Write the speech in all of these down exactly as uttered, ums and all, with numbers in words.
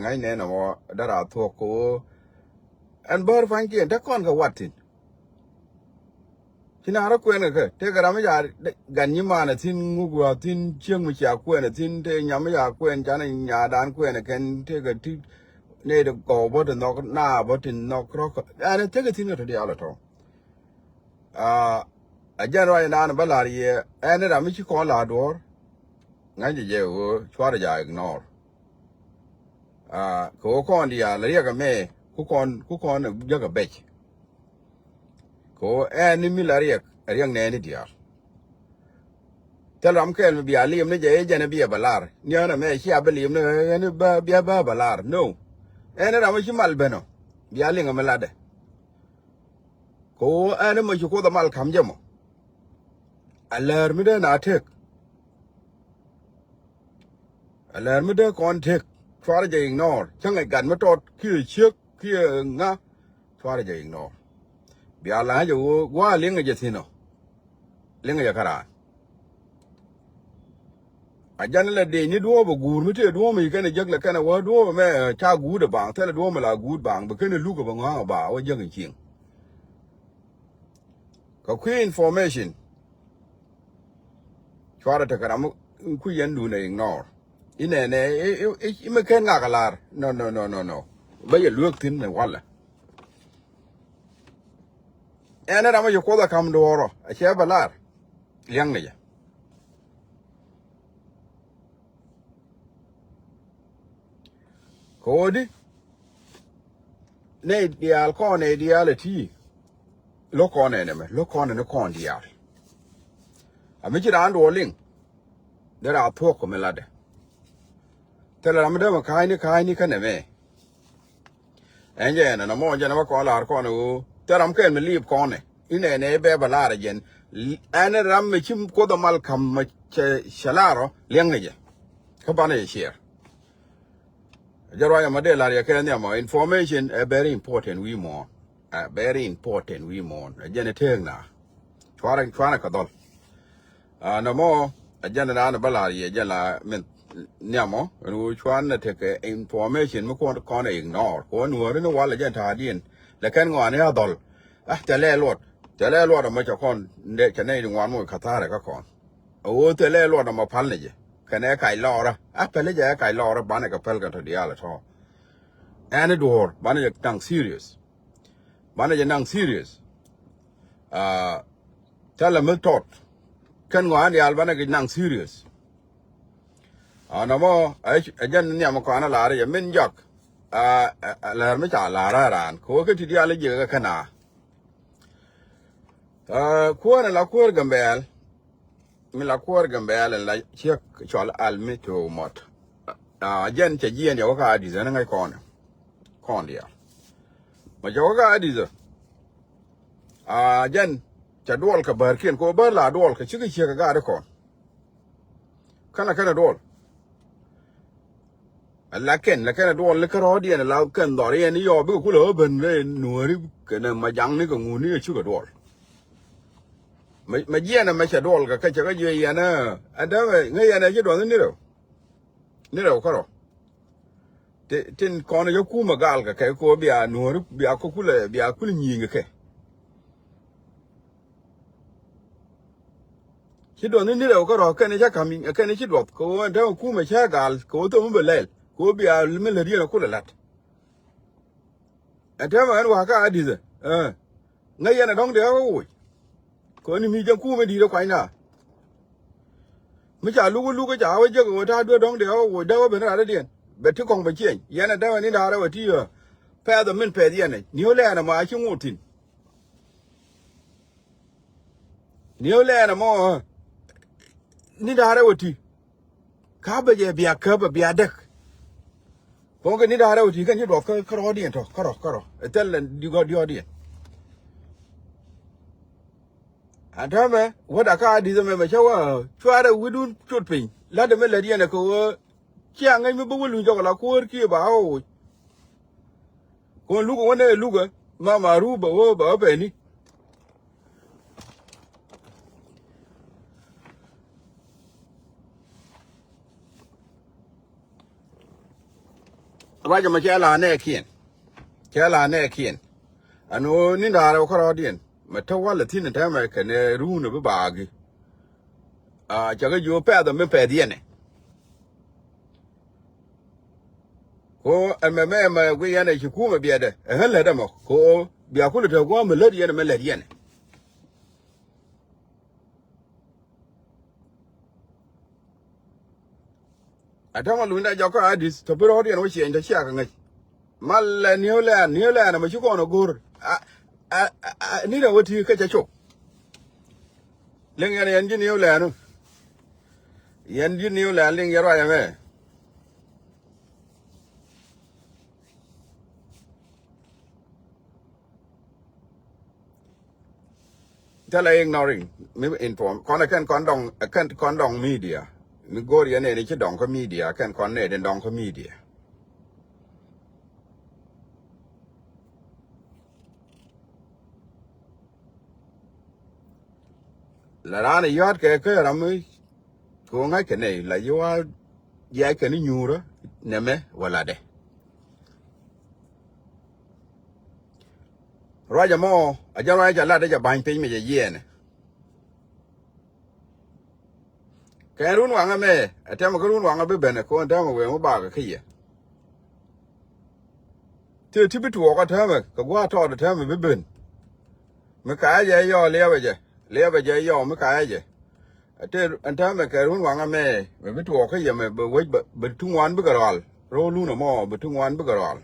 ŋa̱cnɛ nɔmɔ dee raa thuɔ̱k kɛ ɣöö ɛn bäär pua̱nykiɛn te kɔn kɛ wat thi̱n. Ci naath rɔ kuɛn kɛ kɛ, tëëkɛ ram mi ca gat nyimaanɛ thi̱n, ŋuk ɣɔaa thi̱n, ciek mi cia kuɛn thi̱n, tëë nyam mi ca kuɛn, canɛ nyaatdan kuɛn kɛn, tëëkɛ ti nɛy ti gɔw bä ti nhɔk, naap bä ti nhɔk rɔ̱k. Ɛn tëëkɛ thi̱n kɛ tɔ diaal ɛ tɔ̱. Aa, ɛ jɛn ruac ɛnan bä la̱r yɛ, ɛn ram mi ci kɔn la̱r duɔ̱ɔ̱r, ŋa̱c jɛ jɛ ɣöö cuarɛ ja ignore. Aa, kɛ ɣöö kɔn diaal riɛk ɛmɛ, ku kɔn, ku kɔn jäk ɛ bɛc. Kɛ ɣöö ɛn ni mi la riɛk, ɛ riɛk nɛɛni diaal. Thil ram kɛl mi bia li̱em ni jɛ i̱ jɛn i̱ biɛ bɛ lar. Ni ɣän ɛmɛ cia bi li̱em ni ɣän i̱ bä, bia bä bɛ lar. No. Ɛn i̱ ram i̱ ci mal ben ɔ. Bia liŋ ɛmɛ latdɛ. Kɛ ɣöö ɛn i̱ mɔ ci Kuoth ɛ mal ka̱m jɛ mɔ. Ɛ läär mi dee na tëk. Ɛ läär mi dee kɔn tëk. Cuarɛ jɛ ignore. Cä ŋäc gat mi tɔt kiɛ ciek kiɛ ŋa. Cuarɛ jɛ ignore. Bia la̱a̱c jɛ ɣöö gua̱a̱ liŋɛ jɛ thi̱n ɔ. Liŋɛ jɛ kä raan. A jɛn lɛ dee ni duɔ̱ɔ̱p ɛ guur mi tëë duɔ̱ɔ̱p mi kɛn ɛ jek lɛ kɛn ɛ wä duɔ̱ɔ̱p ɛmɛ ca guut ɛ baaŋ, thilɛ duɔ̱ɔ̱p mi la guut baaŋ, bi kɛn ɛ luk ɛ bɛ ŋɔ̱a̱ŋ ɛ ba wä jek in cieŋ. Kɛ kui̱ information. Cuarɛ tekɛ ram mi kui̱ yɛn duun ɛ ignore. Inɛnɛ, i, i, i, i mi ken ŋak a lar. No, no, no, no, no. Bä yɛ luek thi̱n ni walɛ. Ɛn ram mi ci Kuoth a ka̱m duɔ̱ɔ̱rɔ, a cɛ bɛ lar. Liɛŋ ni jɛ. Kɛ ɣöö di, nɛy diaal kɔn nɛy diaal ɛ ti. Lo̱k kɔn nɛn ɛmɛ, lo̱k kɔn nɛn kɔn diaal. A mi ci raan duɔɔr liŋ. Dee raa thuɔ̱k kɛ mi latdɛ. Thilɛ ram mi dee mɛ ka̱a̱cni, ka̱a̱cni kä nɛmɛ. Ɛn jɛ ɛn ɛn ɛmɔ jɛn ɛmɛ kɔn la̱r kɔn ɛ ɣöö thilɛ ram kɛn mi liip kɔn ɛ. Inɛnɛ bɛ bɛ la̱r ɛ jɛn. Ɛn ram mi ci Kuoth ɛ mal ka̱m mɛ cɛ, cɛ la̱r ɔ, liɛŋ ni jɛ. Kä banɛ jɛ ciɛɛr. Jɛ ruac ɛmɔ dee la̱r yɛ kɛ nhiamɔ. Information ɛ very important wi̱i̱ muɔ̱ɔ̱n. Ɛ very important wi̱i̱ muɔ̱ɔ̱n. Ɛ jɛn ɛ tëëk na. Cuarɛ, cuarɛ kɛ dhɔl. Aa, nɔmɔ, ɛ jɛn ɛ naan bä la̱r yɛ jɛn la min nhiamɔ. Ɛn ɣöö cuarɛ tekɛ information mi kuɔn kɔn ɛ ignore. Kuɔn nuɔ̱ɔ̱ri ni wal ɛ jɛn ta̱a̱diɛn. Lɛ kɛn ŋɔaani a dhɔl. Ah, thilɛ luɔt. Thilɛ luɔt ɛmɔ cɛ kɔn, cɛ nɛy ti ŋuan mɔ ka̱tha̱rɛ kä kɔn. Ɛ ɣöö thilɛ luɔt ɛmɔ päl ni jɛ. Kɛnɛ kac lɔɔrä. A päl jɛ ɛ kac lɔɔrä banɛ kɛ päl kɛ tɔ diaal ɛ tɔ̱. Ɛn i̱ duɔ̱ɔ̱r banɛ jɛ naŋ serious. Banɛ jɛ naŋ serious. Aa, thilɛ mi tɔt. Kɛn ŋɔaani diaal banɛ jɛ naŋ serious. Aa, nɔmɔ, ɛ, ɛ jɛn nhiam kɔn a la̱r jɛ min jɔak. Aa, ɛ, ɛ, lär mi ca la̱r a raan. Kɛ ɣöö kä ti diaal jiɛk ɛ kɛn a. Aa, kuäär in la kuäär Gambɛl. Mi la kuäär Gambɛl in la ciek cɔl al mi to̱o̱k mɔt. Aa, jɛn cɛ jiɛn yɛ wä ka Adith ɛn ŋäc kɔn. Kɔn diaal. Mɛ cɛ wä ka Adith. Aa, jɛn cɛ duɔl kɛ bärkiɛn kɛ wä bär la duɔl kɛ cikɛ ciek kɛ gaat kɔn. Kɛnɛ kɛnɛ duɔl. Ɛ la kɛn, la kɛn ɛ duɔl ni kärɔɔdiɛn, la kɛn dhɔriɛn ni yɔɔ bikɛ kulɛ ɣä ben rɛy nuääri kɛnɛ majaŋni kɛ ŋuni ɛ cikɛ duɔl. Mɛ, mɛ jiɛn ɛmɛ cɛ duɔl kɛ kɛ cɛ kɛ jiɛ yɛn ɛ, ɛ dämɛ ŋäc yɛn ɛ ci duɔth ni rɛw. Ni rɛw kärɔ. Ti, tin kɔn jɛ kumɛ gal kɛ kɛ kɛ ɣöö bia nuääri bia kɛ kulɛ, bia kulɛ nyi̱i̱ŋ kɛ kɛ. Ci duɔth ni ni rɛw kärɔ kɛn cä ka̱m kɛn ci duɔth kɛ ɣöö ɛn täämɛ kumɛ cä gal kɛ ɣöö thom mi bɛ lɛl kɛ ɣöö bia mi lät yɛn a kulɛ la̱t. Ɛn täämɛ ɛn wa̱a̱ kä Adith ɛ ŋäc yɛn a dɔ̱ŋ dee ɣä woc. Kɛ ɣöö ni mi jɛn kumɛ di̱i̱t ɛ kuanyna. Mi ca luk luk ca wä jek ɣöö ta̱a̱ duee dɔ̱ŋ dee ɣä woc dee wä ben raadädiɛn bɛ ti kɔŋ bɛ ciɛny yɛn ɛn täämɛ ni da̱a̱r ɛ wä ti ɣä. Pɛth ɛ min pɛth yɛn ɛ ni ɣä lɛɛn ɛmɔ a ci ŋot thi̱n. Ni ɣä lɛɛn ɛmɔ ni da̱a̱r ɛ wä ti. Ka bɛ jɛ bia käp ɛ bia däk. Kɔn kɛ ni da̱a̱r ɛ wä ti kɛn ci duɔth kä, kä rɔɔdiɛn tɔ, kä rɔ, kä rɔ. Ɛ thil lɛ diɔt, diɔtdiɛn. Ɛn täämɛ wäda ka Adith ɛmɛ mɛ cä wä cuarɛ wi̱dun cut piny. La̱t ɛmɛ lät yɛn ɛ kɛ ɣöö cia ŋäc mi bä wä luny jɔk la kuäär kiɛ ba ɣä woc. Kɔn lukɛ wä nɛ lukɛ ma ma ru bɛ wä bɛ wä pɛni. Ruac ɛmɛ cɛ la nɛɛkiɛn. Cɛ la nɛɛkiɛn. Ɛn ɣöö ni da̱a̱r ɛ wä kärɔɔdiɛn mɛ te walɛ thi̱n ɛ tɛmɛ kɛnɛ ruun ɛ bi baagi. Cɛ kɛ jiök pɛth ɛ mi pɛth yɛn ɛ. Ko ɛmɛ mɛ ɛmɛ gui yɛn ɛ ci kumɛ biɛtdɛ ɛ ɣän lät ɛmɔ ko bia kulɛ te gua̱a̱m mi lät yɛn ɛmɛ lät yɛn ɛ. Ɛ täämɛ lunyda jɔkä Adith tɔ bi rɔɔdiɛn wä ciɛny tɔ ciakɛ ŋäc. Malɛ New Land, New Land ɛmɛ ci kɔn ɛ go̱r. A, a, a, a, ni rɛ wä ti kä cɛ cop. Liŋ yɛn, yɛn ji̱ New Land. Yɛn ji̱ New Land liŋ yɛn ruac ɛmɛ. Thilɛ ignoring mi inform kɔn ɛ kɛn kɔn dɔŋ, ɛ kɛn kɔn dɔŋ media. Mi go̱o̱r yɛn ɛ ni ci dɔŋ kä media, kɛn kɔn nɛ den dɔŋ kä media. La raan ɛ yɔ̱a̱t kɛ kä ram mi kɛ ɣöö ŋa̱ckɛ nɛy la yi wa jiackɛ ni nyuurä nɛmɛ wä latdɛ. Ruac ɛmɔ a jɛn ruac ca latdɛ ca ba̱ny piny mi cɛ yiɛɛnɛ. Kɛ ɛn run waŋä mɛ ɛ tɛmɛ kä run waŋä bi ben ɛ ko̱n tɛmɛ wëë mi bakɛ kä yɛ. Tëë ti bi tuɔɔk ɛ tɛmɛ kɛ gua̱a̱th tɔɔt ɛ tɛmɛ bi ben. Mi ka̱a̱cɛ yɔɔ liɛpɛ jɛ, liɛpɛ jɛ yɔɔ mi ka̱a̱cɛ. Ɛ tëë ɛn täämɛ kɛ run waŋä mɛ mɛ bi tuɔɔk kä yɛ mɛ bɛ wec bɛ tuŋ wan bikɛ rɔal. Ro̱o̱lun ɛmɔ bɛ tuŋ wan bikɛ rɔal.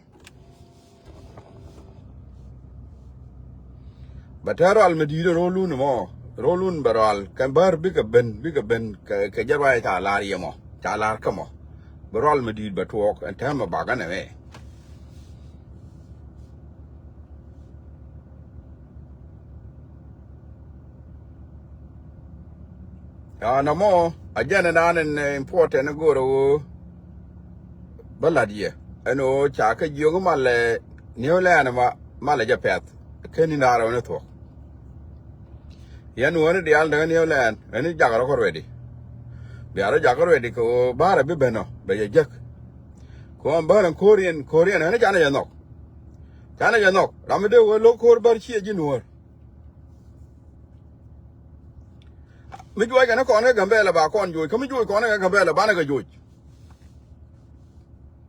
Bɛ tɛ̈r rɔal mi di̱i̱t ro̱o̱lun ɛmɔ. Ro̱o̱lun bɛ rɔal kɛ bär bikɛ ben, bikɛ ben kɛ, kɛ jɛ ruac ca lar yɛ mɔ, ca lar kä mɔ. Bɛ rɔal mi di̱i̱t bɛ tuɔɔk ɛn täämɛ bakɛ nɛ mɛ. Yaa nɔmɔ a jɛn ɛn an ɛn important ni go̱o̱rä ɣöö bä la̱t yɛ ɛn ɣöö ca kä jiök malɛ New Land ma malɛ jɛ pɛth. Ken in da̱a̱r ɣän i̱ thuɔ̱k. Yɛn ɣän i̱ diaal tekɛ New Land ɣän i̱ jakä rɔ kä ready. Bia rɔ jakä ready kɛ ɣöö ba̱a̱rä bi ben ɔ bɛ jɛ jäk. Kɛ ɣöö bäär ɛn ko̱r yɛn, ko̱r yɛn ɣän i̱ canɛ jɛ nhɔk. Canɛ jɛ nhɔk ram mi dee wee lo̱k ko̱r bär ciɛ ji̱ nuäär. Mi juɔc kɛn kɔn kä Gambɛla ba kɔn joc, kä mi juɔc kɔn kä Gambɛla banɛ kɛ joc.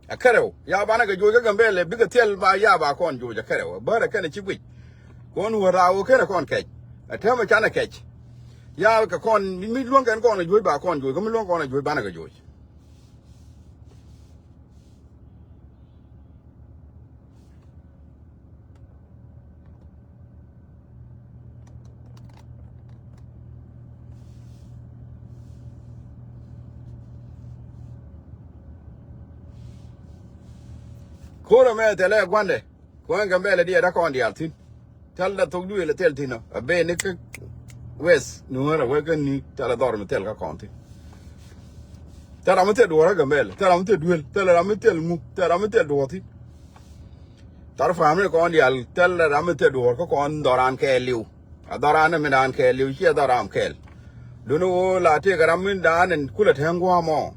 Ɛ kärɛw ya banɛ kɛ joc kä Gambɛla bikɛ thil ba ya ba kɔn joc ɛ kärɛw. Bärɛ kɛn ci guic. Kɔn wä raw kɛn kɔn kɛc. Ɛ täämɛ canɛ kɛc. Ya kɛ kɔn mi luäŋ kɛn kɔn kɛ joc ba kɔn joc, kä mi luäŋ kɔn kɛ joc banɛ kɛ joc. Ko̱rä mɛ thilɛ gua̱ndɛ. Kuäŋ Gambɛla diɛ da kɔn diaal thi̱n. Thil da thok duëël thil thi̱n ɔ a ben ni kä West Nuäärä wek kä ni thil a dhɔr mi thil kä kɔn thi̱n. Thil ram mi thil duɔ̱ɔ̱r kä Gambɛla, thil ram mi thil duël, thil ram mi thil ŋu, thil ram mi thil duɔ̱ɔ̱r thi̱n. Thar pa̱a̱m ni kɔn diaal thil ram mi thil duɔ̱ɔ̱r kä kɔn dhɔran kɛɛliw. A dhɔran mi dan kɛɛliw ciɛ dhɔran kɛɛl. Duni ɣöö la tëëkɛ ram min da̱a̱n in kulɛ tɛ̱ŋ gua̱a̱mɔ.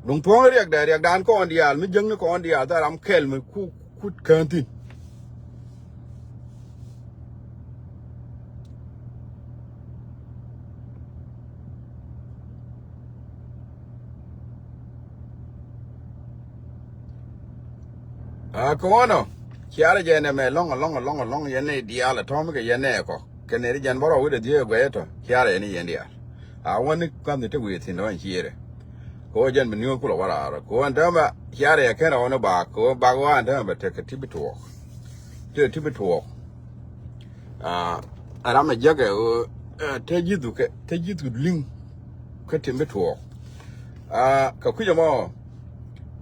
Duŋ thuɔ̱ŋ riɛkdɛ riɛkdan kɔn diaal mi jäŋni kɔn diaal thil ram kɛl mi ku kut kään thi̱n. A kɛ ɣɔnɔ ciarɛ jɛ nɛmɛ lɔ̱ŋ lɔ̱ŋ lɔ̱ŋ lɔ̱ŋ yɛn nɛy diaal ɛ tɔ̱mikɛ yɛn nɛy kɔ kɛ nɛy ri jɛn bärɔw wi̱cdɛ dhieec ɛ guɛcä tɔ ciarɛ yɛn ni yɛn diaal. A wä ni ka̱n ni te wi̱i̱ thi̱n ɣän ciërɛ. Kɛ ɣöö jɛn bi niööth kulɛ wä raar kɛ ɣöö ɛn täämɛ ciarɛ yɛ kɛn rɔw ni baak kɛ ɣöö bak ɣɔaa ɛn täämɛ bɛ tekɛ ti bi tuɔɔk. Ti ti bi tuɔɔk. Aa, ɛ ram ɛ jiäkɛ ɣöö te ji̱thu kɛ te ji̱thu li̱ŋ. Kä tim bi tuɔɔk. Aa, kɛ kui̱c ɛmɔ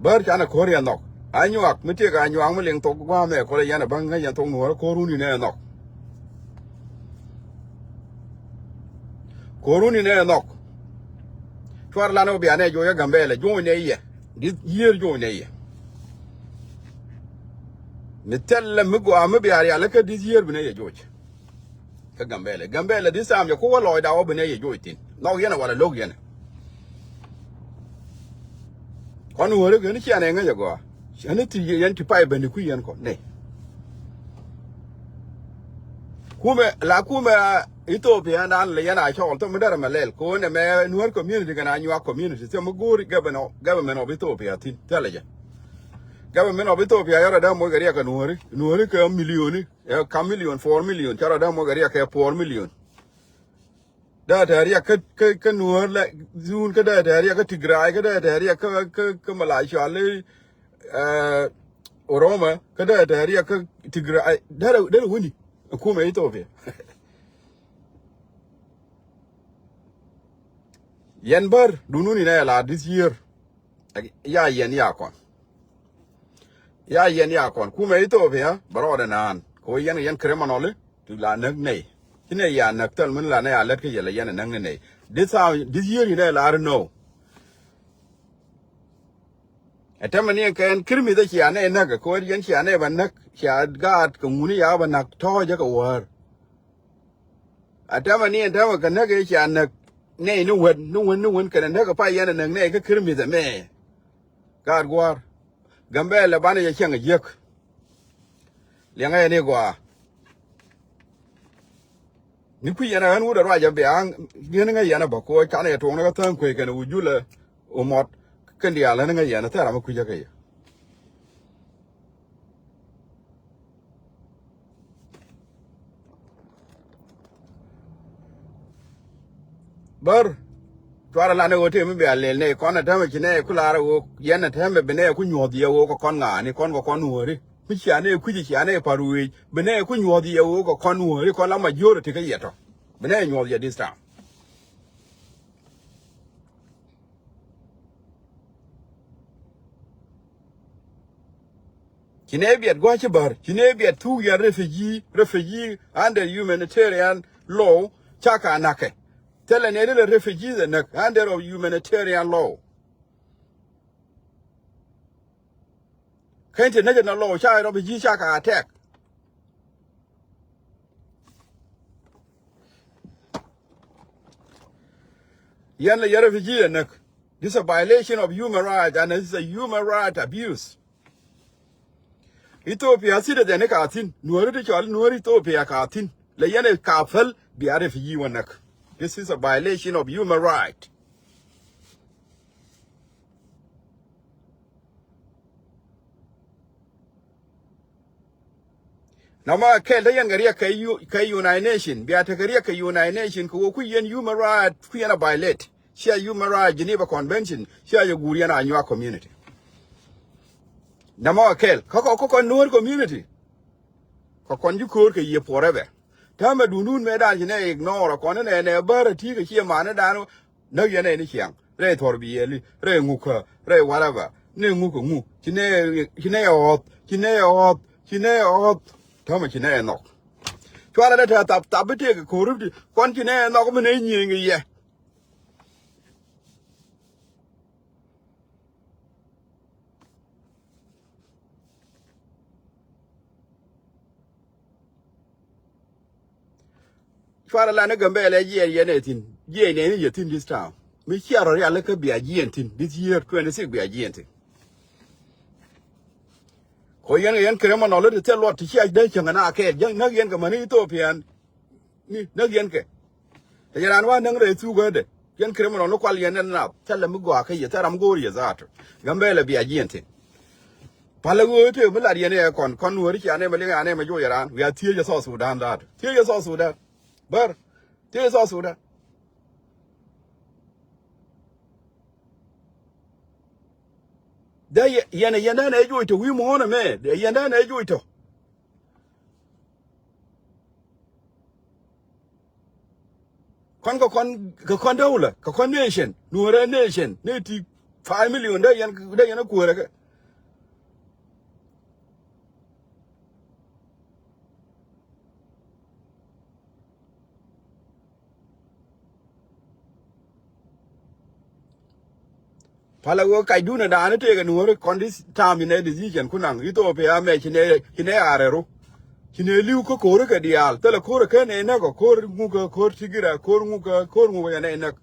bär canɛ ko̱r yɛn nhɔk. A nyuak mi tiek a nyuak mi liŋ thok gua̱a̱mɛ kɔlɛ yɛn ɛ bäŋ ŋäc yɛn thok nuɔ̱ɔ̱rä ko̱r wun inɛ ɛ nhɔk. Ko̱r wun inɛ ɛ nhɔk. Cuar lan ɔ bia nɛ joc ɛ Gambɛla joc nɛ yɛ. This year joc nɛ yɛ. Mi thɛl lɛ mi gɔaa mi bia rial kä this year bi nɛ yɛ joc. Kä Gambɛla Gambɛla this time jɛ ku wä lɔcda wä bi nɛ yɛ joc thi̱n nhɔk yɛn ɛ walɛ lo̱k yɛn ɛ. Kɔn wääri kɛ ni cian ɛ ŋäc agɔaa. Cɛ ni ti yɛn ti pay ben ti kui̱ yɛn kɔn nɛ. Kumɛ la kumɛ Ethiopia dan lɛ yɛn a cɔl thom mi derɛ mɛ lɛl ko nɛ mɛ Nuer community kɛn a Anyuak community thom mi go̱o̱ri government of Ethiopia thi̱n thilɛ jɛ. Government of Ethiopia yɔrɛ dee moc kɛ riɛk kɛ Nueri Nueri kɛ milioni ɛ ka milion four million cɔrɛ dee moc kɛ riɛk kɛ four million. Dee tɛ riɛk kä kä kä Nuer lɛ zun kä dee tɛ riɛk kä Tigray kä dee tɛ riɛk kä kä kä Malay cɔal i̱ Oroma kä dee tɛ riɛk kä Tigray derɛ derɛ wini. Kumɛ Ethiopia. Yɛn bär dununi nɛ la this year. Ya yɛn ya kɔn. Ya yɛn ya kɔn kumɛ Ethiopia bɛ rɔɔdɛ naan kɛ wee yɛn kɛ yɛn criminal. Ti la näk nɛy ci nɛy ya näk thil min la nɛy a lät kä yɛl a yɛn a näk ni nɛy. This how this year inɛ la ri nɔ. Ɛ tämɛ ni kɛn kir mith cia nɛy näk kɛ wee yɛn cia nɛy bɛ näk cia gaat kɛ ŋuni ya bɛ näk tɔ̱ɔ̱cä kɛ wäär. A tämɛ ni ɛn tämɛ kɛ näk ëë cia näk nɛy ni wän ni wän ni wän kɛnɛ näk ɛ pay yɛn ɛ näk nɛy kä kir mith ɛmɛ. Gaat gua̱a̱r Gambɛl ɛ banɛ jɛ cäŋ ɛ jiäk. Liɛŋɛ yɛn i̱ gɔaa ni kui̱ yɛn ɛ ɣän wut ɛ ruac ɛ bia ɣän ŋäc yɛn ɛ bä koc canɛ yɛ tuɔɔkni kä tha̱a̱ŋ kuec kɛnɛ wi̱c julɛ. Umɔt kɛn diaal ɣän ŋäc yɛn ɛ thɛr amä kui̱cä kɛ yɛ. Bär cuarɛ lan ɛ ɣöö tëë mi bia lɛl nɛy kɔn ɛ täämɛ ci nɛy ku laar ɛ ɣöö yɛn ɛ täämɛ bi nɛy ku nyuɔ̱th yɛ ɣöö kɛ kɔn ŋaani kɔn kɛ kɔn nuɔ̱ɔ̱ri mi cia nɛy kui̱c cia nɛy pa̱r wëëc bi nɛy ku nyuɔ̱th yɛ ɣöö kɛ kɔn nuɔ̱ɔ̱ri kɔn la majority kä yɛ tɔ bi nɛy nyuɔ̱th yɛ this time. Ci nɛ biɛt gua̱ci bär ci nɛ biɛt thuk yɛn refugee refugee under humanitarian law. Caka nakɛ thilɛ nɛ ri lɛ refugee the näk under of humanitarian law. Kä international law ca refugee caka attack. Yɛn lɛ yɛn refugee ɛ näk. This is a violation of human rights and this is a human right abuse. Ethiopia citizen ni ka thi̱n nuɔ̱ri ti cɔl nuɔ̱ri Ethiopia ka thi̱n lɛ yɛn ɛ ka päl bia refugee wä näk. This is a violation of human right. Namɔ kɛl te yɛn kɛ riɛk kɛ United Nation bia tekɛ riɛk kɛ United Nation kɛ wä kui̱ yɛn human right kui̱ yɛn a violate. Cia human right Geneva Convention cia yɛ guur yɛn a nyuak community. Namɔ kɛl kä kɔ kä kɔn nuɔr community. Kɔ kɔn ji̱ ko̱o̱r kɛ yiëë forever. Täämɛ dundun mëë dan ci nɛ ignore kɔn inɛ nɛ bär a ti̱i̱ kɛ ciɛ man idan. Näk yɛn ɛ ni ciaŋ rɛy thuɔr bi yɛli rɛy ŋukä rɛy whatever ni ŋuk kɛ ŋu ci nɛ ci nɛ ɛ ɣɔth ci nɛ ɛ ɣɔth ci nɛ ɛ ɣɔth. Täämɛ ci nɛ ɛ nhɔk. Cuarɛ dee te thap thap bi tëëk kɛ ko̱r ripti kɔn ci nɛ ɛ nhɔk mi nɛ nyiëëŋ yɛ. Cuarɛ la ni Gambɛlɛ jiɛn yɛn ɛ thi̱n jiɛn nɛni yɛ thi̱n this time. Mi ciɛ rɔ rial kä bia jiɛn thi̱n this year twenty six bia jiɛn thi̱n. Kɔ yɛn kɛ yɛn criminal ti thil luɔt ti cia dee cäŋ na kɛɛl jäŋ näk yɛn kɛ mäni Ethiopian. Ni näk yɛn kɛ. Ɛ yɛn raan wa näŋ rɛy thuk ɣädɛ yɛn criminal ni kual yɛn ɛn nath thilɛ mi gɔaa kä yɛ thil ram go̱o̱r yɛ zaatu. Gambɛlɛ bia jiɛn thi̱n. Palä ɣöö tëë mi lat yɛn ɛ kɔn kɔn nuääri cia nɛmɛ liŋ anɛmɛ joc ɛ raan wiaa thiec ɛ South Sudan zaatu thiec ɛ South Sudan. Bär thiec ɛ South Sudan. Dee yɛn ɛ yɛn dee nɛ joc tɔ wi̱i̱ muɔ̱ɔ̱n ɛmɛ dee yɛn dee nɛ joc tɔ. Kɔn kɛ kɔn kɛ kɔn dawla kɛ kɔn nation nuɔrɛ nation ni ti five million dee yɛn dee yɛn a kuäärɛ kɛ. Palä wä kac dun ɛ da̱a̱n itek ɛ nuɔ̱ɔ̱ri kɔn this time in a decision ku naŋ Ethiopia mɛ ci nɛ ci nɛ arɛ ru. Ci nɛ li̱w kä ko̱ri kɛ diaal thilɛ ko̱ri kä nɛ näk ɔ ko̱r ŋukä ko̱r tigira ko̱r ŋukä ko̱r ŋukä yɛ nɛ näk.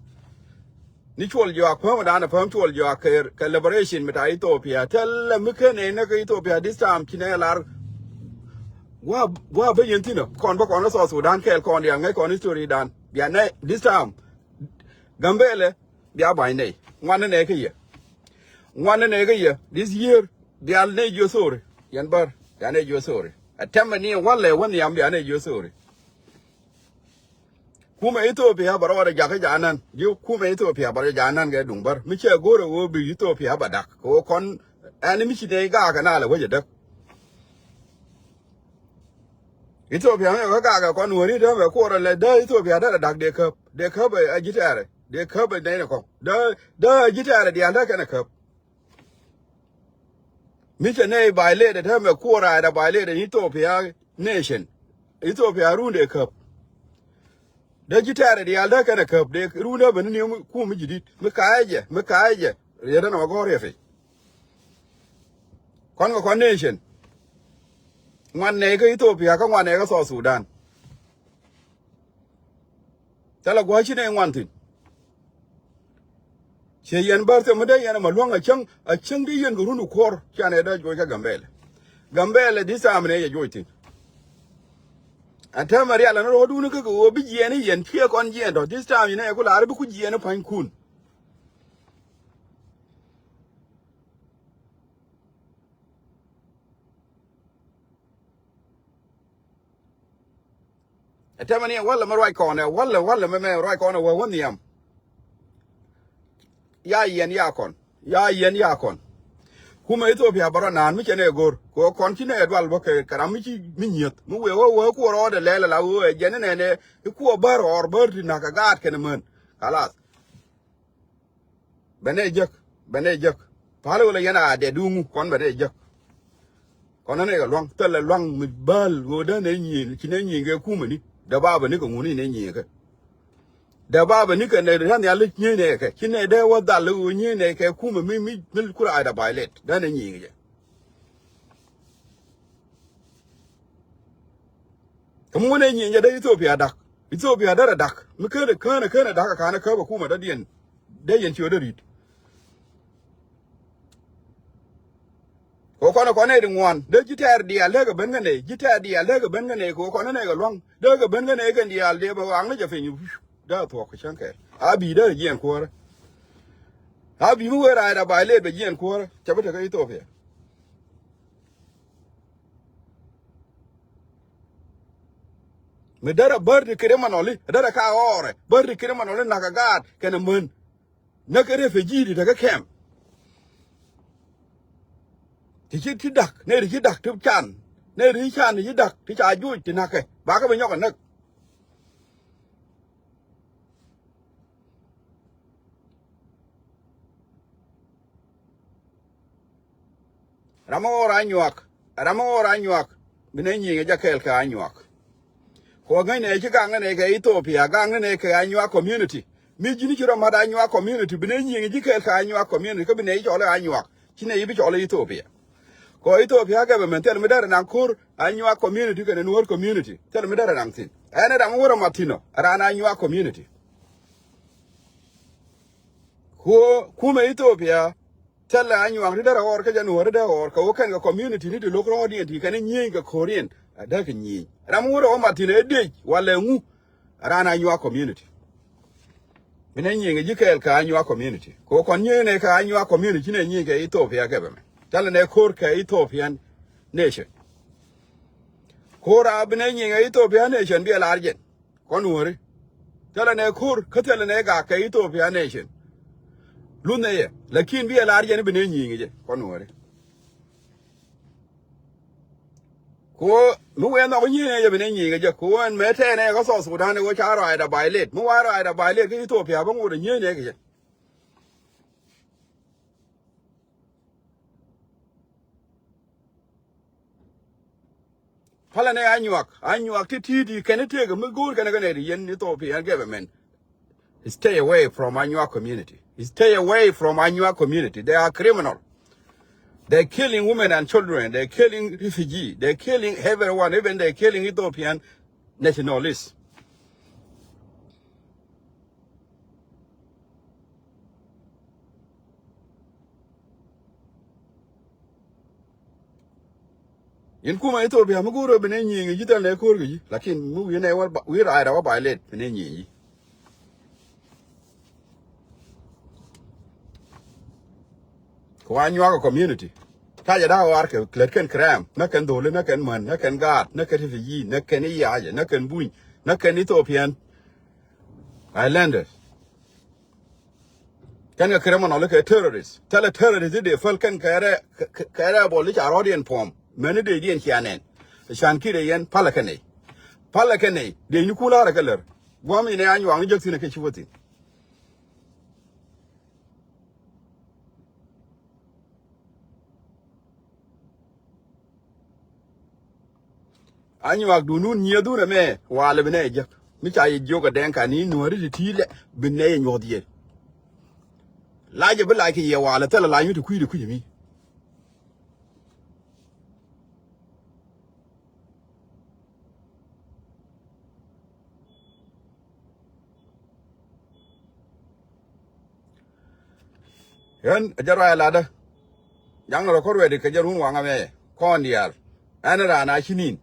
Ni Cuɔl Juak, päm dan, päm Cuɔl Juak kɛ, kɛ liberation mi ta Ethiopia. Thilɛ mi ken nɛy näk kä Ethiopia this time ci nɛy lar. Gua̱a̱, gua̱a̱ ben yɛn thi̱n ɔ, kɔn bä kɔn kä South Sudan kɛɛl kɔn diaal ŋäc kɔn history dan. Bia nɛy this time. Gambɛlɛ, bia ba̱ny nɛy. Ŋuan ni nɛy kä yɛ. Ŋuan ni nɛy kä yɛ. This year, bia nɛy jiö sorry. Yɛn bär, bia nɛy jiö sorry. Ɛ tɛmɛ ni walɛ wä nhiam bia nɛy jiö sorry. Kumɛ Ethiopia bɛ rɔ wä jakä janan. Ji̱ kumɛ Ethiopia bɛ rɔ janan kɛ duŋ bär. Mi cɛ go̱rɛ wä bi Ethiopia bɛ dak. Kɛ wä kɔn ɛn mi ci nɛy gaakɛ na lɛ wä jɛ däk. Ethiopia mi wä gaakɛ kɔn wä ri dämɛ kuɔrɛ lɛ dee Ethiopia dee dak dee käp. Dee käp ɛ ji̱ tɛɛrɛ. Dee käp ɛ nɛy ni kɔŋ. Dee, dee ji̱ tɛɛrɛ diaal dee kɛn ɛ käp. Mi cɛ nɛy violate ɛ täämɛ kuɔr raar ɛ violate ɛ Ethiopia nation. Ethiopia run dee käp. Dee ji̱ tɛɛrɛ diaal dee kɛn ɛ käp dee run dee ben ni ni̱em kum mi ji̱ di̱t. Mi ka̱a̱cɛ jɛ, mi ka̱a̱cɛ jɛ. Riet ɛn ɔ gɔ̱r yɛ piny. Kɔn kɛ kɔn nation. Ŋuan nɛy kä Ethiopia kä ŋuan nɛy kä South Sudan. Thilɛ gua̱a̱c ci nɛy ŋuan thi̱n. Ciɛ yɛn bär thil mi dee yɛn ɛmɛ luäŋ a cäŋ, a cäŋ di yɛn kɛ run kuɔr. Cianɛ dee joc kä Gambɛlɛ. Gambɛlɛ this time nɛ yɛ joc thi̱n. Ɛn täämɛ rial ɛn rɔɔdun kä kɛ ɣöö bi jiɛɛn i̱ yɛn ciɛ kɔn jiɛɛn tɔ. This time yɛn ɛ ku laar bi ku jiɛɛn i̱ pa̱nykun. Ɛ tɛmɛ ni walɛ mɛ ruac kɔn ɛ walɛ walɛ mɛ mɛ ruac kɔn ɛ wä wä nhiam. Ya yɛn ya kɔn. Ya yɛn ya kɔn. Kumɛ Ethiopia bä rɔ naan mi cɛ nɛ go̱r. Kɛ kɔn ci nɛ dual bä kɛ kɛ ram mi ci mi nyieth. Mi wee wä wä kuɔ rɔɔdɛ lɛl ala wee jɛn nɛ nɛ. I̱ kuɔ bär ɣɔr bär ti nak kɛ gaat kɛn män. Kalas. Bɛ nɛ jek, bɛ nɛ jek. Pal wala yɛn a dɛ duŋu kɔn bɛ nɛ jek. Kɔn nɛ kɛ luaŋ thilɛ luaŋ mi bal ɣöö dee nɛ nyieny ci nɛ nyieny kɛ kumɛ ni. Dee ba bɛ ni kɛ ŋuni nɛ nyieny kɛ. Dee ba bɛ ni kɛ nɛ dee nhial nyieny nɛ kɛ ci nɛ dee wä dhal ɣöö nyieny nɛ kɛ kumɛ mi mi mi kura a dee violate dee nɛ nyieny kɛ jɛ. Kä mi wä nɛ nyieny jɛ dee Ethiopia dak. Ethiopia derɛ dak mi känɛ känɛ känɛ dak a kanɛ käp a kumɛ dɔ̱diɛn. Dee yɛn ci wä dee ri̱t. Kɛ kɔn kɔn nɛ di ŋuan dee ji̱ tɛɛr diaal dee kɛ ben kä nɛ ji̱ tɛɛr diaal dee kɛ ben kä nɛ kɛ kɔn nɛ kɛ luaŋ dee kɛ ben kä nɛ kɛn diaal dee bɛ waŋ ni jɛ piny. Dee a thuɔk kɛ cäŋ kɛɛl a bi dee jiɛn kuäärä. A bi mi wee raay da bay lɛt bɛ jiɛn kuäärä cɛ bi tekä Ethiopia. Mi derɛ bär ti criminal i̱ derɛ ka ɣɔɔrɛ bär ti criminal i̱ nakä gaat kɛnɛ män. Näk kɛ refugee ti tekɛ kɛm. Ti ci ti dak nɛ ti ci dak ti can nɛ ti ci can ti ci dak ti ca juuc ti nakä bakä bi nyɔk ɛ näk. Ram mi ɣɔr Anyuak, ram mi ɣɔr Anyuak bi nɛ nyiŋ ɛ jɛ kɛɛl kɛ Anyuak. Kɛ ɣöö ŋäcnɛ ci gaŋ ni nɛ kɛ Ethiopia gaŋ ni nɛ kɛ Anyuak community. Mi ji̱n ci rɔ mat Anyuak community bi nɛ nyiŋ ji̱ kɛɛl kɛ Anyuak community kä bi nɛ ci cɔl i̱ Anyuak ci nɛ ci bi cɔl i̱ Ethiopia. Kɛ ɣöö Ethiopia government thil mi derɛ naŋ ko̱r Anyuak community kɛnɛ Nuɔ̱ɔ̱r community thil mi derɛ naŋ thi̱n. Ɛn ram mi wä rɔ mat thi̱n ɔ ran Anyuak community. Ku kumɛ Ethiopia thilɛ Anyuak ti derɛ ɣɔr kä jɛ Nuɔ̱ɔ̱r ti derɛ ɣɔr kɛ wä kɛn kɛ community ni ti lo̱k rɔ̱ɔ̱diɛn ti kɛn i̱ nyieny kɛ ko̱riɛn. A däk i̱ nyieny ram mi wä rɔ wä mat thi̱n ɛ dec walɛ ŋu. Ran Anyuak community. Bi nɛ nyiŋ ji̱ kɛɛl kɛ Anyuak community kɛ kɔn nyiŋ nɛ kɛ Anyuak community ci nɛ nyiŋ kɛ Ethiopia government. Thilɛ nɛ ko̱r kɛ Ethiopian nation. Ko̱r a bi nɛ nyiŋ kɛ Ethiopian nation bi ɛ lar jɛn. Kɔn wääri. Thilɛ nɛ ko̱r kä thilɛ nɛ gak kɛ Ethiopian nation. Luth nɛ yɛ lakin bi ɛ lar jɛn bi nɛ nyiŋ jɛ kɔn wääri. Ku mi wee nhɔk nyieenɛ jɛ bi ni nyiikɛ jɛ ku ɛn mëë tɛɛnɛ kä South Sudan ɛ ɣöö ca rɔaacda violate mi wa rɔaacda violate kä Ethiopia bä ŋot ɛ nyieenɛ kɛ jɛ. Pälɛ ni Anyuak Anyuak ti ti̱i̱t i̱ kɛn i̱ tëëkɛ mi go̱o̱r kɛn ɛ kɛ nɛy ti yɛn Ethiopia ɛn government. Stay away from Anyuak community. Stay away from Anyuak community. They are criminal. They're killing women and children. They're killing refugee. They're killing everyone. Even they're killing Ethiopian nationalists. Yɛn kumɛ Ethiopia mi go̱o̱r ɣöö bi nɛ nyieny kɛ ji̱ thil nɛ ko̱r kɛ ji̱. Lakin mi wi̱i̱ nɛ wä ba-, wi̱i̱ raar ɛ wä violate bi nɛ nyieny ji̱. Kɛ wa nyuak ɛ community. Ta̱cɛ da̱a̱ ɣɔaar kɛ lät kɛn crime, nä kɛn dho̱li, nä kɛn män, nä kɛn gaat, nä kɛn refugee, nä kɛn i̱ ya̱a̱cɛ, nä kɛn buny, nä kɛn Ethiopian Islanders. Kɛn kɛ criminal kɛ terrorist. Thilɛ terrorist i̱ dee päl kɛn kɛ rɛ, kɛ, kɛ, kɛ rɛ bɔl i̱ ca rɔɔdiɛn puɔ̱m. Mɛn i̱ dee diɛn cia nɛn. Can ki̱t ɛ yɛn, pälɛ kɛ nɛy. Pälɛ kɛ nɛy. Dee ni kul la̱rä kɛ lär. Gua̱a̱m inɛ anyuak ni jek thi̱n ɛ kɛ ci wä thi̱n. Anyuak dun wun nyieth wun ɛmɛ walɛ bi nɛ jek. Mi ca yɛ jiök ɛ dɛŋ kan i̱ nuääri ti ti lɛ bi nɛ yɛ nyuɔth yɛ. Lacɛ bi lac kɛ yɛ walɛ thilɛ lac mi ti kui̱ ti kui̱ mi. Ɣän a jɛ ruac latdä. Jaŋ rɔ kä ruɛt kɛ jɛ run waŋä mɛ kɔn diaal. Ɛn raan a ci nin.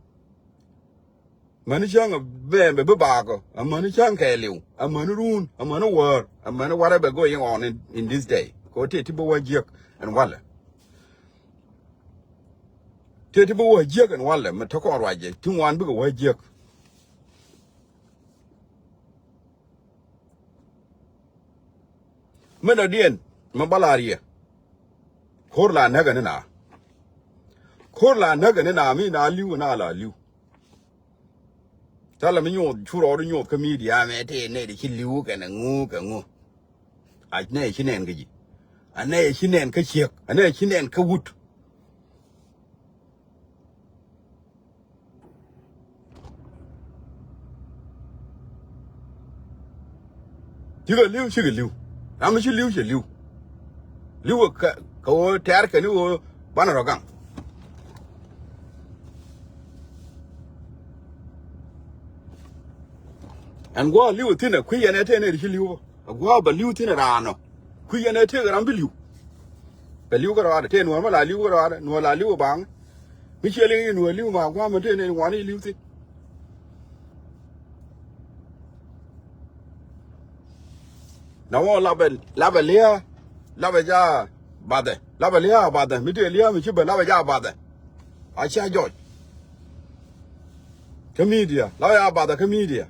Mäni cäŋ bɛ bɛ bi baakɔ. Amäni cäŋ kɛɛliw. Amäni run. Amäni wäär. Amäni whatever going on in, in this day. Kɛ ɣöö tëë ti bi wä jiäk ɛn walɛ. Tëë ti bi wä jiäk ɛn walɛ mi te kɔn ruacɛ ti ŋuan bikɛ wä jiäk. Mi dɔ̱diɛn mi bä la riɛ. Ko̱r la näkɛ ni na. Ko̱r la näkɛ ni na mi na li̱w na la li̱w. Thalɛ mi nyuɔth cu rɔɔdu nyuɔth kä media mɛ tëë nɛy ti ci li̱w kɛnɛ ŋu kɛ ŋu. A nɛy ci nɛn kä ji̱. A nɛy ci nɛn kä ciek. A nɛy ci nɛn kä wut. Cikɛ li̱w, cikɛ li̱w. Ram mi ci li̱w, ci li̱w. Li̱w kɛ, kɛ ɣöö tɛ̈r kɛn i̱ ɣöö banɛ rɔ gaŋ. Ɛn gua̱a̱ li̱w thi̱n ɛ kui̱ yɛn ɛ tëë nɛy ti ci li̱w bä. Ɛ gua̱a̱ bä li̱w thi̱n ɛ raan ɔ. Kui̱ yɛn ɛ tëëk ram bi li̱w. Bɛ li̱w kärɔaadɛ tëë nuɔ̱ɔ̱r bä la li̱w kärɔaadɛ nuɔ̱ɔ̱r la li̱w ɛ baŋ. Mi ciɛ liŋ i̱ nuɔ̱ɔ̱r li̱w ma gua̱a̱ mɛ tëë nɛy ŋuan i̱ li̱w thi̱n. Na wä lapɛ lapɛ lia̱a̱ lapɛ ja bathɛ lapɛ lia̱a̱ bathɛ mi tëë lia̱a̱ mi ci bä lapɛ ja bathɛ. A cia jɔc. Kä media lapɛ ja bathɛ kä media.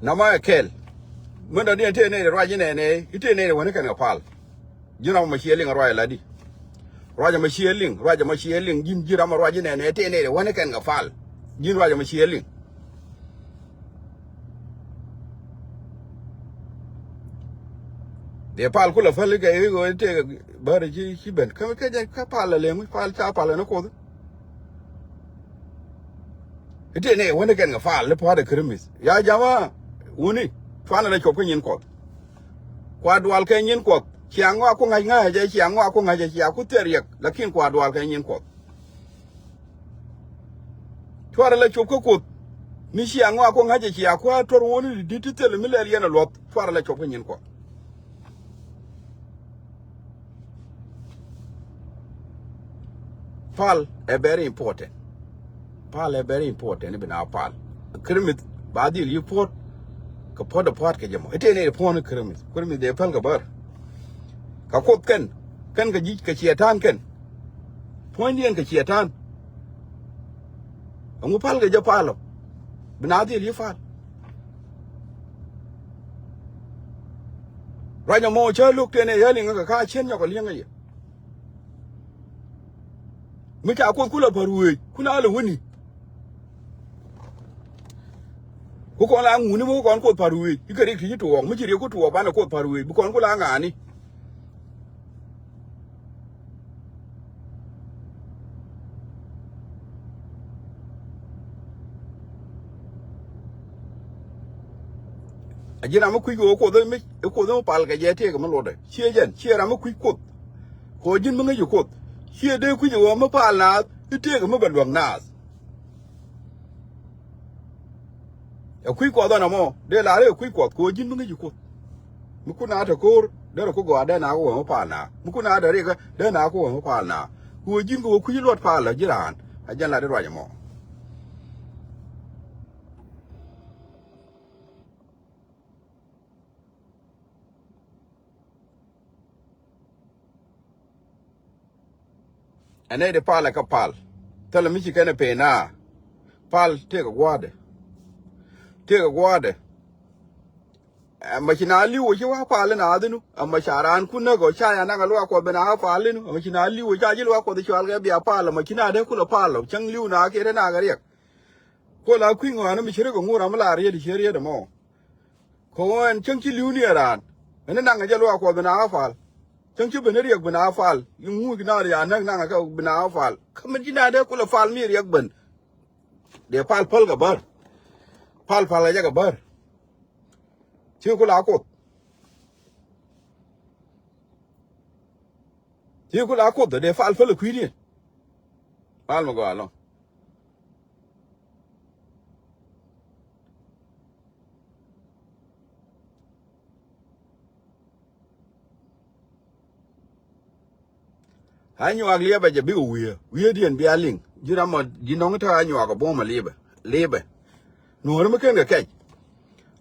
Namɛ kɛl. Min dɔ̱diɛn tëë nɛy ruac inɛnɛ i̱ tëë nɛy wä ni kɛn kɛ pal. Ji̱n ram mɔ ciɛ liŋ ruac ɛ latdi. Ruac ɛmɔ ciɛ liŋ ruac ɛmɔ ciɛ liŋ ji̱n ji̱n ram mɔ ruac inɛnɛ tëë nɛy wä ni kɛn kɛ pal. Ji̱n ruac ɛmɔ ciɛ liŋ. Dee pal kulɛ päl kɛ i̱ ɣöö tëë bär ci ci ben kä kä jɛ kä pal ɛ leŋ pal ca pal ɛ ni kuoth. I̱ tëë nɛy wä ni kɛn kɛ pal i̱ pua̱a̱t ɛ kirimis ya jama. Wuni cuanɛ lɛ cop kä nyin kuɔth. Kua dual kɛ nyin kuɔth cia ŋɔak ku ŋa̱c ŋa̱c ɛ jɛ cia ŋɔak ku ŋa̱c ɛ cia ku thil riɛk lakin kua dual kɛ nyin kuɔth. Cuarɛ lɛ cop kä kuoth mi cia ŋɔak ku ŋa̱c ɛ cia kua̱r tuɔr wuni di̱t ti thil mi lɛl yɛn ɛ luɔth cuarɛ lɛ cop kä nyin kuɔth. Pal ɛ very important. Pal ɛ very important i̱ bi na pal. Kirimis ba dhil yi puɔ̱t. Kɛ puɔ̱t ɛ pua̱t kɛ jɛ mɔ i̱ tëë nɛy puɔ̱n i̱ kirimis kirimis dee päl kɛ bär. Kɛ kuoth kɛn kɛn kɛ ji̱ kɛ ciɛ ta̱a̱n kɛn. Puɔ̱nydiɛn kɛ ciɛ ta̱a̱n. Ɛŋu pal kɛ jɛ pal ɔ bi na dhil yi pal. Ruac ɛmɔ cä lo̱k tëë nɛy yäl iŋä kɛ ka cien nyɔk kɛ li̱eŋä yɛ. Mi ca kuoth kulɛ pär wëëc kun a lɛ wäni. Ku kɔn la ŋuni mi ku kɔn kuoth pär wëëc i̱ kɛ rik ti ci tuɔɔk mi ci riek ku tuɔɔk banɛ kuoth pär wëëc bi kɔn ku la ŋaani. A ji̱n ram mi kui̱c kɛ ɣöö kuoth mi kuoth mi pal kɛ jɛ tëëk mi luɔtdɛ ciɛ jɛn ciɛ ram mi kui̱c kuoth. Kɛ ɣöö ji̱n mi ŋäc kɛ kuoth ciɛ dee kui̱c kɛ ɣöö mi pal naath i̱ tëëk mi bɛ luäk naath. Ɛ kui̱ Kuɔth ɛn ɛmɔ, dee lar ɛ kui̱ Kuɔth, kɛ ɣöö ji̱n mi ŋäc i̱ Kuoth. Mi kun a te ko̱o̱r, derɛ ku gɔaa dee na ku wä mi pal na. Mi kun a te rikɛ, dee na ku wä mi pal na. Kɛ ɣöö ji̱n kɛ ɣöö kui̱ luɔt pal ɛ ji̱ raan. A jɛn lat i̱ ruac ɛmɔ. Ɛn nɛy ti pal ɛ kä pal. Thilɛ mi ci kɛn ɛ peen a. Pal tëëkɛ gua̱a̱dɛ. Tëëkɛ gua̱a̱dɛ. Ɛmɛ ci na li̱w ɛ ci wä pal in a dhinu. Ɛmɛ ca raan kun näk ɔ ca ya naŋ ɛ luaak Kuɔth ben a pal inu. Ɛmɛ ci na li̱w ɛ ca ji̱ luaak Kuɔth cual kɛ bia pal. Ɛmɛ ci na dee kulɛ pal ɔ. Cäŋ li̱w na kiɛ te na kɛ riɛk. Kuɔ la kui̱ ŋɔaani mi ci riɛk ɛ ŋuur ram mi la riet ci riet ɛmɔ. Kɛ ɣöö ɛn cäŋ ci li̱w ni ɛ raan. Ɛn ni naŋ ɛ jɛ luaak Kuɔth ben a pal. Cäŋ ci ben ni riɛk ben a pal. Iŋuuc na ri a näk naŋ ɛ kɛ ben a pal. Kä min ci na dee kulɛ pal mi riɛk ben. Dee pal päl kɛ bär. Pal pal kɛ jɛ kɛ bär. Ci kula Kuoth. Ci kula Kuoth dee pal päl kui̱diɛn. Pal mi gɔaa ɛlɔ̱ŋ. Anyuak liɛpɛ jɛ bikɛ wiee. Wiee diɛn bia liŋ. Ji̱ ram mɔ ji̱ nɔŋ i̱ te anyuak ɛ buɔ̱m ɛ liɛpɛ. Liɛpɛ. Nuɔ̱ɔ̱ri mi ken kɛ kɛc.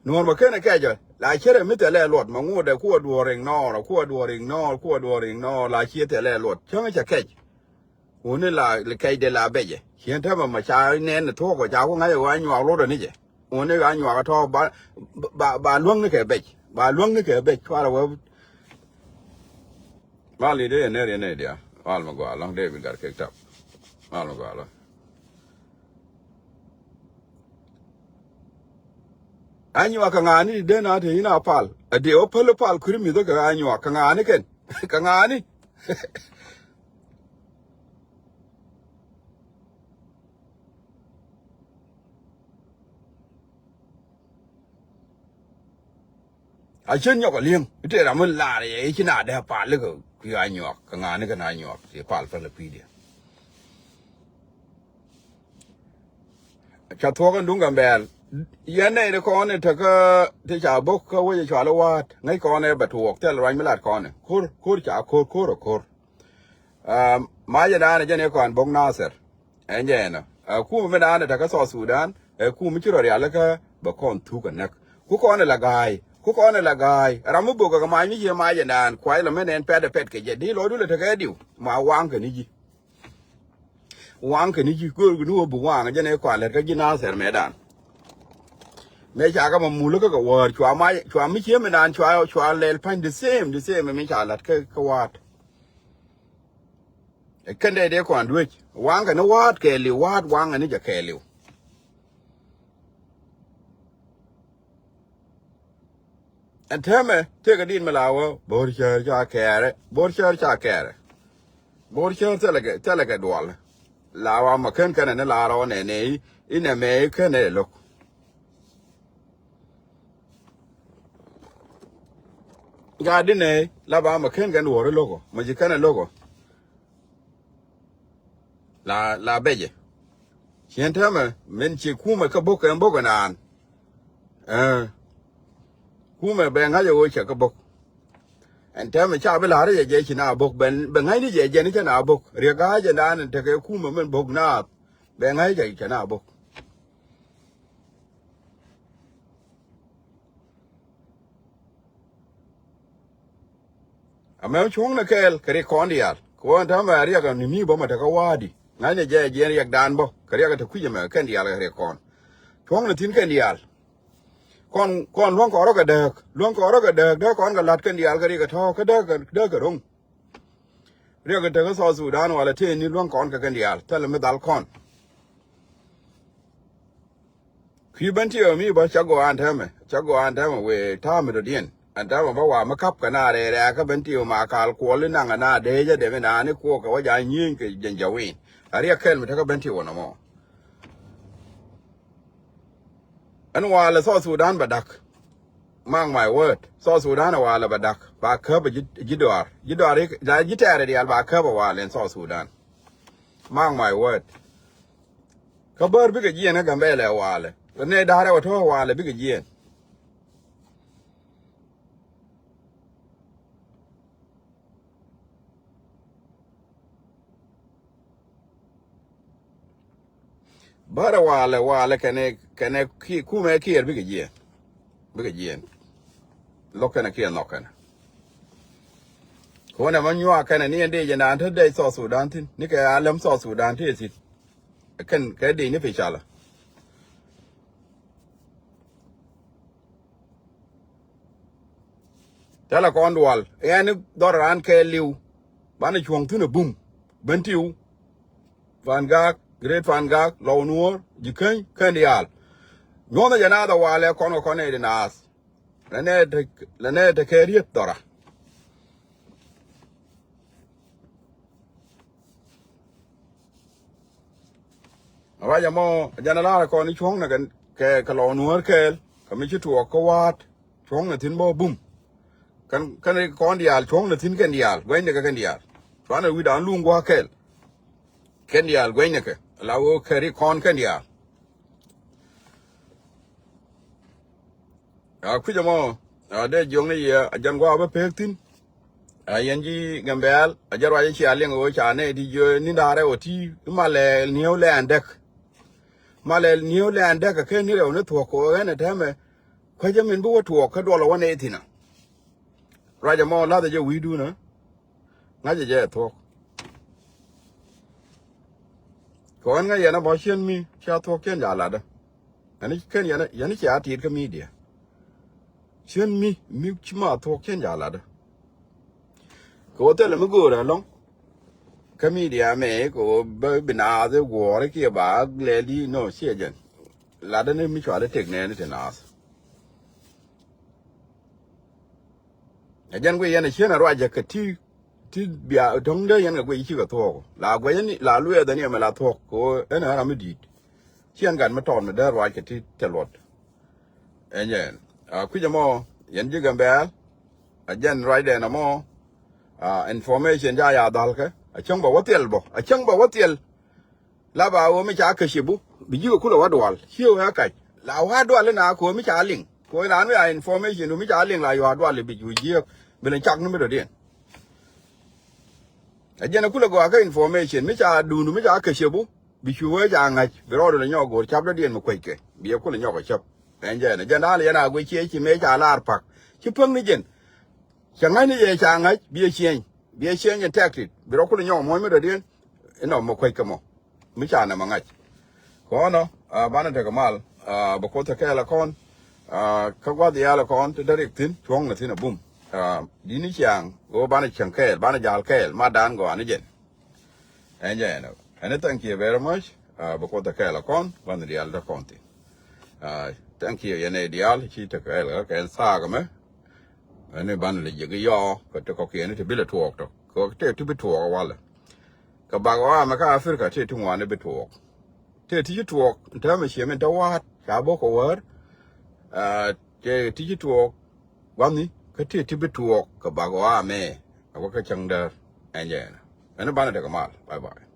Nuɔ̱ɔ̱r mɔ ken kɛc ɔ la cierɛ mi thilɛ luɔt mɛ ŋuudɛ kuɔ duɔ̱ɔ̱r ignore kuɔ duɔ̱ɔ̱r ignore kuɔ duɔ̱ɔ̱r ignore la ciɛ thilɛ luɔt cäŋ cɛ kɛc. Wuni la kɛcdɛ la bɛcɛ ciɛn tämɛ mɛ ca nɛn thuɔ̱k ɔ ca ku ŋa̱c ɛ ɣöö anyuak luɔtdɛ ni jɛ. Wuni ɣöö anyuak ɛ tɔ̱ ba ba ba luäŋni kɛ bɛc ba luäŋni kɛ bɛc cuarɛ wee. Mal i̱ dee yɛ ner yɛ nɛy diaal mal mɛ gɔaa lɔ̱ŋ dee bi gat kek tap. Mal mɛ gɔaa lɔ̱ŋ. Anyuak kɛ ŋa̱a̱ni ti den a te in a pal a dee wä päl pal kui̱ri mi̱th kɛ anyuak kɛ ŋa̱a̱ni kɛn kɛ ŋa̱a̱ni. A cien nyɔk a li̱eŋ i̱ tëë ram mi laar yɛ i̱ ci na dee pal i̱ kɛ kui̱ anyuak kɛ ŋa̱a̱ni kɛn anyuak ti pal päl kui̱diɛ. Ca thuɔ̱k in duŋ Gambɛl. Yɛn nɛy ti kɔn in tekä ti ca bo̱k kä wec cual i̱ wa̱a̱t ŋäc kɔn ɛ bɛ tuɔɔk thil ruac mi lat kɔn in ko̱r ko̱r ca ko̱r ko̱r ɛ ko̱r. Macɛ daanɛ jɛn i̱ kɔn bo̱k Nathir. Ɛn jɛ ɛnɔ ɛ kum mi daanɛ tekä South Sudan ɛ kum mi ci rɔ rialikä bɛ kɔn thuk ɛ näk. Ku kɔn ɛ la ga̱a̱y ku kɔn ɛ la ga̱a̱y ram mi bo̱k ɛ kɛ mac mi ciɛ macɛ daan kuay lɔ mi nɛn pɛt ɛ pɛt kɛ jɛ di lɔcdu lɛ tekä ɛ diw ma waŋ kɛ ni ji̱. Waŋ kɛ ni ji̱ göör kɛ ni wä bi waŋ jɛn ɛ kɔn lɛt kä ji̱ Nathir mɛ dan. Mɛ ca kä ma mul kä kɛ wäär cua mac cua mi cië mi dan cua cua lɛl pa̱ny the same the same mi ca la̱t kä kä wa̱a̱t. Ɛ kɛn dee dee kɔn duec waŋ kɛ ni wa̱a̱t kɛɛliw wa̱a̱t waŋ kɛ ni jɛ kɛɛliw. Ɛn täämɛ tëëkɛ dit mi la wä bo̱r cäär ca kɛɛrɛ bo̱r cäär ca kɛɛrɛ. Bo̱r cäär thilɛ kɛ thilɛ kɛ duɔl. La wa ma ken kɛnɛ ni la rɔ nɛ nɛ i̱ nɛ mɛ i̱ ken ɛ lo̱k. Ŋa̱t di nɛ la ba ma ken kɛn duɔr i̱ lo̱k ɔ ma ji̱ kɛnɛ lo̱k ɔ. La la bɛcɛ. Ciɛn täämɛ min ci kumɛ kä bo̱k kɛ bo̱k ɛnaan. Ɛ kumɛ bɛ ŋa̱c ɛ ɣöö cɛ kä bo̱k. Ɛn täämɛ ca bi la̱r jɛ jɛ ci na bo̱k bɛ ŋa̱cni jɛ jɛ ni cɛ na bo̱k riɛk ga̱a̱c ɛnaan ɛn tekɛ kumɛ min bo̱k naath. Bɛ ŋa̱c jɛ cɛ na bo̱k. Amɛ cuɔ̱ŋnɛ kɛɛl kɛ rik kɔn diaal kɛ ɣöö ɛn täämɛ a riɛk ni mi bä ma tekä wa̱a̱di ŋa̱cnɛ jɛ jiɛn riɛkdan bä kɛ riɛk te kui̱c ɛmɛ kɛn diaal kɛ rik kɔn. Cuɔ̱ŋnɛ thi̱n kɛn diaal. Kɔn kɔn luäŋ kɔn rɔ kɛ dääk luäŋ kɔn rɔ kɛ dääk dee kɔn kɛ la̱t kɛn diaal kɛ rik kɛ tɔ̱ kä dääk kɛ dääk kɛ ro̱ŋ. Riɛk kɛ tekä South Sudan walɛ tëë ni luäŋ kɔn kɛ kɛn diaal thilɛ mi dhal kɔn. Kui̱ Bentiu mi bä cä gɔaa ɛn täämɛ cä gɔaa ɛn täämɛ wëë ta̱a̱ mi dɔ̱diɛn ɛn täämɛ bä wa mi ka̱p kɛ na rɛɛ rɛɛ kä Bentiu ma kal kuɔl i̱ naŋ ɛ na dee jɛ dee mi naan i̱ kuɔk kɛ wä ja nyieeny kɛ jɛn jɛ wi̱i̱n. A riɛk kɛl mi tekä Bentiu wä nɔmɔ. Ɛn walɛ South Sudan bɛ dak. Mark my word. South Sudan ɛ walɛ bɛ dak ba käp ɛ ji̱ dɔaar ji̱ dɔaar ji̱ tɛɛrɛ diaal ba käp ɛ walɛ ɛn South Sudan. Mark my word. Kä bär bikɛ jiɛn kä Gambɛlɛ walɛ. Kɛ nɛy da̱rɛ wä tɔ̱ walɛ bikɛ jiɛɛn. Bärɛ walɛ, walɛ kɛnɛ, kɛnɛ ki-, kumɛ Kiir bikɛ jiɛɛn. Bikɛ jiɛɛn. Lɔk kɛnɛ Kiir nhɔk kɛnɛ. Kɛ wänɛ ma nyuak kɛnɛ ni ɛn dee jɛ naan te dee South Sudan thin. Ni kɛ alɛm South Sudan te thin. Kɛn kɛ dee ni pi calä. Tɛlɛ kɔn dual. Ɛn dhɔr raan kɛ liw. Banɛ cuɔ̱ŋ thin ɛ bum. Bän tiw. Fangak, Great Fangak, Lɔw Nuɔ̱ɔ̱r, Jikäny, kɛn diaal. Nyuɔ̱thä jɛ naath a walɛ kɔn kɛ kɔn nɛy di naath. Lɛ nɛy te, lɛ nɛy te kɛ riet dhɔra. A ruac ɛmɔ, jɛn a lar kɔn i̱ cuɔ̱ŋ nɛ kɛ, kɛ, kɛ Lɔw Nuɔ̱ɔ̱r kɛɛl, kɛ mi ci tuɔɔk kä wa̱a̱t. Cuɔ̱ŋ nɛ thi̱n bä bum. Kɛn, kɛn kɔn diaal, cuɔ̱ŋ nɛ thi̱n kɛn diaal, guɛcnɛ kɛ kɛn diaal. Cuanɛ wi̱dan luŋ gua̱a̱k kɛl. Kɛn diaal guɛcnɛ kɛ. La ɣöö kɛri kɔn kɛn diaal. A kui̱c ɛmɔ, a dee jiɔkni yɛ, a jɛn gua̱a̱k bä pek thi̱n. A yɛn ji̱ Gambɛl, a jɛ ruac i̱ cia liŋ ɣöö ca nɛy ti jiö ni da̱rɛ ɣöö ti, i̱ malɛ ni̱ew lɛɛn däk. Malɛ ni̱ew lɛɛn däk, a ken ni rɛw ni thuɔ̱k kɛ ɣöö ɣɛn ɛ tɛmɛ, kuecä min bi wä tuɔɔk kä duɔl ɛ wä nɛy thi̱n ɔ. Ruac ɛmɔ la̱thɛ jɛ wi̱i̱dun ɛ. Ŋa̱cɛ jɛ ɛ thuɔ̱k. Kɛ ɣän ŋäc yɛn ɛ bä cien mi cia thuɔ̱k cien ca latdä. Yɛn i̱ ken yɛn, yɛn i̱ cia tiit kä media. Cien mi, mi ci ma thuɔ̱k cien ca latdä. Kɛ ɣöö thilɛ mi göörä ɛlɔ̱ŋ. Kä media mɛ kɛ ɣöö bä bi naath i̱ guɔ̱ɔ̱r i̱ kiɛ ba lɛl di nɔ ciɛ jɛn. Latdä ni mi cual i̱ tëk nɛɛni ti naath. Ɛ jɛn guic yɛn ɛ cien ɛ ruacä kɛ ti, ti bia, dɔ̱ŋdä yɛn kɛ guic cikɛ thuɔɔk. La guic ni, la luɛɛth ni ɛmɛ la thuɔɔk kɛ ɣöö ɛn ɛ ram mi di̱i̱t. Ciɛn gat mi tɔɔt mi dee ruac kɛ ti tɛ luɔt. Ɛn yɛn. A kui̱c ɛmɔ, yɛn ji̱ Gambɛl, a jɛn ruacdɛn ɛmɔ, a information ca ya dhal kɛ, a cäŋ bɛ wä thiɛl bä, a cäŋ bɛ wä thiɛl. La ba ɣöö mi ca käc i̱ bu, bi ji̱ kɛ kulɛ wä dual. Ci ɣöö ɛ kac. La wä dual ina kɛ ɣöö mi ca liŋ. Kɛ ɣöö raan mi a information, mi ca liŋ la yua dual i̱ bi cu jiääk. Bi lɛ cak ni mi dɔ̱diɛn. A jɛn a kulɛ gɔaa kä information, mi ca duundu, mi ca käc i̱ bu, bi cu wee ca ŋa̱c, bi rɔɔdu lɛ nyɔk go̱o̱r cap dɔ̱diɛn mi kueckɛ. Bi yɛ kulɛ nyɔk ɛ cäp. Ɛn jɛn, a jɛn da̱a̱n yɛn a guic ciec ci mëë ca lar pa̱k. Ci päŋ ni jɛn. Cɛ ŋa̱c ni jɛ ca ŋa̱c, bi yɛ cieny. Bi yɛ cieny in tɛk tit. Bi rɔ kulɛ nyɔk muɔ̱ny mi dɔ̱diɛn. Inɔ mi kueckɛ mɔ. Mi ca nɛmɛ ŋa̱c. Kɔnɔ, a, banɛ tekɛ mal, a, bɛ Kuoth te kɛɛl ɛ kɔn, a, kä gua̱th yal ɛ kɔn, te därik thi̱n, cuɔ̱ŋ nɛ thi̱n ɛ bum. A, di̱t ni ciaŋ, ɣöö banɛ cieŋ kɛɛl, banɛ ja̱l kɛɛl, matdan gɔaa ni jɛn. Ɛn jɛ ɛn ɛ. Ɛn ɛ thank you very much, a, bɛ Kuoth te kɛɛl ɛ kɔn, banɛ diaal te kɔn thi̱n. A, thank you, yɛn ɛ diaal, ci te kɛɛl ɛ kɛn thaak ɛmɛ. Ɛn ɛ banɛ lɛ jiäk i̱ yɔɔ, kɛ te kɔ̱kiɛn i̱ te bi lɛ tuɔɔk tɔ. Kɛ te ti bi tuɔɔk ɛ walɛ. Kɛ bak ɣɔaa mɛ kä Africa tëë ti ŋuan i̱ bi tuɔɔk. Tëë ti ci tuɔɔk, täämɛ ciɛ min te wa̱a̱t, ca bo̱k kɛ wäär. Aa, tëë ti ci tuɔɔk, gua̱thni, kä tëë ti bi tuɔɔk, kɛ bak ɣɔaa mɛ, a wä kä cäŋ däär, ɛn jɛ ɛn. Ɛn banɛ tekɛ mal, bye bye.